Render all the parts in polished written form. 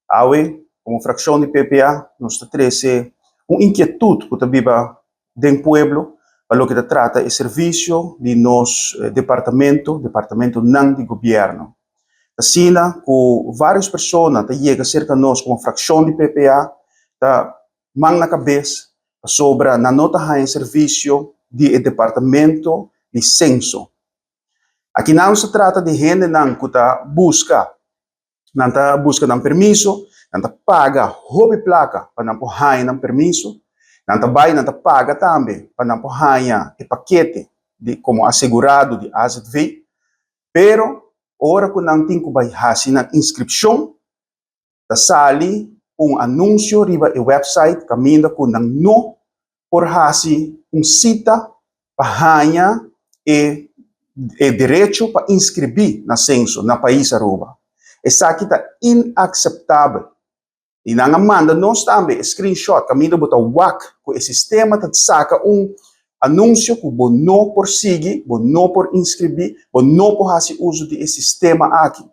Awe, komo frakshon di PPA, nos ta trese un inkietut ku ta biba den pueblo pa loke ta trata e servisio di nos departamento, departamentonan di gobièrnu. Asina ku vários persona ta yega serka nos komo frakshon di PPA ta man na kabes pasobra nan no ta haña servisio di e departamento di senso. Akinan nos ta trata di hendenan ku ta buska, nan ta buska nan permiso, nan ta paga hopi plaka pa nan por haña nan permiso, nan ta bai nan ta paga tambe pa nan por haña e pakete di komo asegurado di AZV, pero ora ku nan tin ku bai hasi nan inskripshon, ta sali un anunsio riba e website kaminda ku nan no por hasi un sita pa haña e e derecho pa inskribí na senso na pais Aruba. Esaki ta inakseptabel i nan a manda nos tambe e screenshot kaminda bo ta wak ku e sistema ta saka un anunsio ku bo no por sigui, bo no por inskribí, bo no por hasi uso di e sistema aki.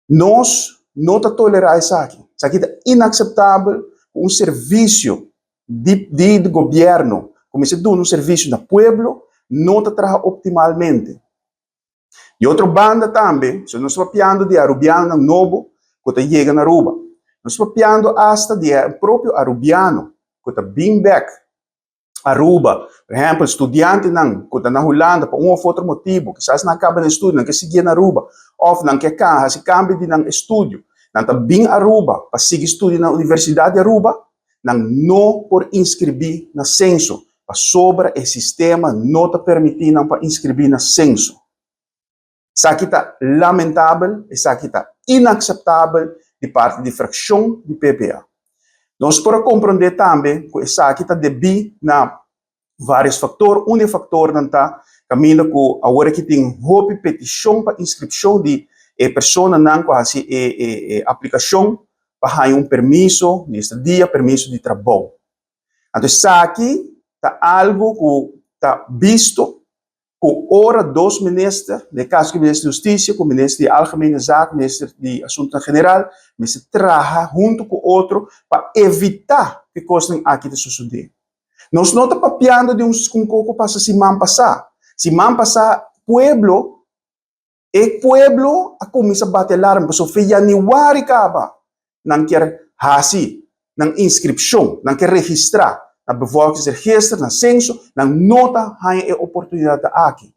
Nos no ta tolerá esaki. Esaki ta inakseptabel ku un servisio di di gobièrnu ku mester duna un servisio na pueblo no ta traha optimalmente. Di otro banda tambe, si nos ta papiando di arubianonan nobo ku ta yega na Aruba, nos ta papiando asta di e propio arubiano ku ta bin bèk Aruba, por ehempel, studiantenan ku ta na Hulanda pa un òf otro motibu, kisas nan a kaba nan estudio, nan ke sigui na Aruba, òf nan ke hasi kambio di nan estudio, nan ta bin Aruba pa sigui studia na Universidat di Aruba, nan no por inskribí na senso, pasobra e sistema no ta permití nan pa inskribí na senso. Esaki ta lamentabel, esaki ta inakseptabel di parti di frakshon di PPA. Nos por a komprondé tambe ku esaki ta debí na vários faktor. Un di e faktornan ta kaminda ku awor aki tin hopi petishon pa inskripshon di e personanan ku a hasi e e aplikashon pa haña un permiso di estadia, permiso di trabou. Anto esaki ta algu ku ta bisto ku ora dos minister, den e kaso aki minister di Hustisia ku minister di Algemene Zaken, minister di Asuntunan General, mester traha huntu ku otro pa evitá ku e kosnan aki ta sosodé. Nos no ta papiando di un kos ku pasa siman pasá. Siman pasá pueblo, e pueblo a kuminsá bati alarma pasobra fe yanüari kaba nan kier hasi nan inskripshon, nan kier registrá na bevolkingsregister, na senso, nan no ta haña e oportunidat aki.